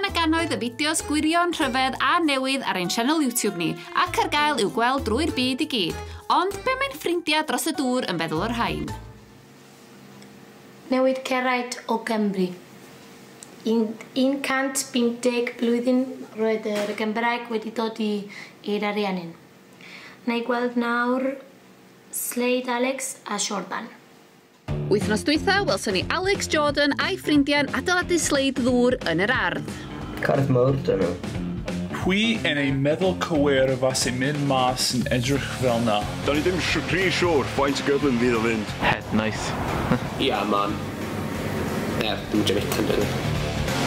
a gannoedd y fideos gwirion, rhyfedd a newydd ar ein sianel YouTube ni, ac ar gael i'w gweld drwy'r byd i gyd. Ond be mae'n ffrindiau dros y dŵr yn feddwl o'r rhain? Newid ceraid o Gymru. 150 blwyddyn roedd yr Gymraeg wedi dod i'r Ariannin. Na i gweld nawr sleid Alex a Jordan. Wythnos dwytha, welson ni Alex, Jordan a'i ffrindiau'n adeiladu sleid ddŵr yn yr ardd. Corff mawr dyn nhw. Pwy yn ei meddwl cywir fas i'n mynd mas yn edrych fel na? Da ni ddim rhy siŵr faint o gyflym fydd o fynd. Head nice. Ia, man. Dwi'n Jamaican, dwi'n.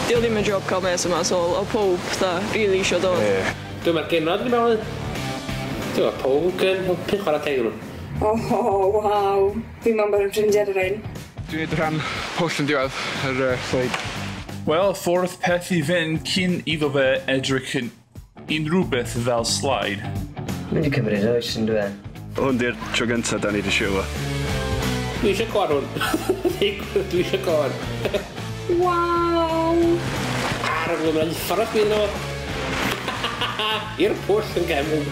Dio ddim yn job cael mes yma, so o pob, dda, really isio dod. Dwi'n mae'r genod yn mewn. Dwi'n mae'r pob yn helpu chwarae teg nhw. Oh, waw. Fi'n meddwl bod yn ffrindiau ar ein. Dwi'n neud rhan pwll yn diwedd yr sleid. Wel, ffordd peth i fynd cyn iddo fe edrych yn unrhyw beth fel slide. Mynd i cymryd oes yn dwi. Hwn di'r tro gyntaf da ni wedi siw. Dwi eisiau gwan hwn. Dwi eisiau gwan. Waw! Ar y flwyddyn, uffar o'ch gwyn o. I'r pwll yn gefn.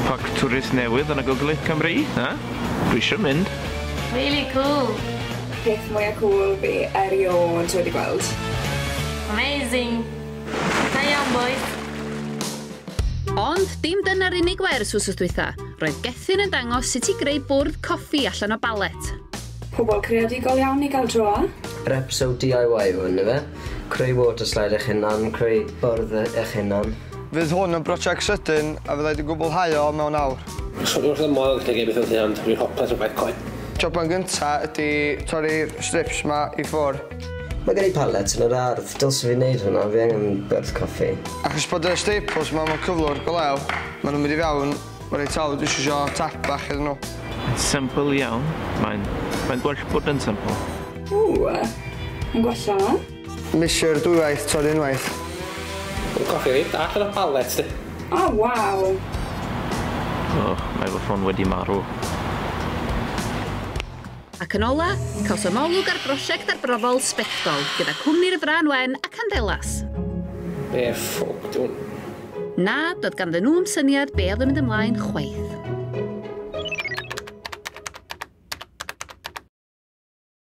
Parc twrist newydd yn y Gogledd Cymru, na? Dwi eisiau mynd. Really cool. Peth mwyaf cool fi erioed wedi gweld. Amazing. Da iawn, boys. Ond dim dyna'r unig wers wsos dwytha. Roedd Gethin yn dangos sut i greu bwrdd coffi allan o balet. Pobl creadigol iawn i gael tro. Yr episode DIY hwn, ife? Creu water slide eich hunan, creu bwrdd eich hunan. Fydd hwn yn brosiect sydyn a fyddai wedi gwblhau o mewn awr. Swn i'n modd gallu beth oedd hyn, dwi'n hoples o gwaith coed. Joban gynta ydy torri'r strips ma i ffwrdd. Mae gen i pallet yn yr ardd, dylse fi wneud hwnna, fi angen bwrdd coffi. Achos bod y staples ma mewn cyflwr golew, maen nhw'n mynd i fewn, mae'n reit hawdd, dwi isio tap bach iddyn nhw. Simple iawn, mae'n gwell bod yn simple. Ww, yn gwella ma. Misio'r dwywaith, torri unwaith. Mae'n coffi reit allan o palet, di. O, waw! Oh, mae fy ffôn wedi marw. Ac yn ola, cawsom olwg ar brosiect arbrofol Sbectol gyda cwmni'r Frân Wen a Candelas. Be ffwc, dwi'n... Na, doedd ganddyn nhw'm syniad be oedd yn mynd ymlaen chwaith.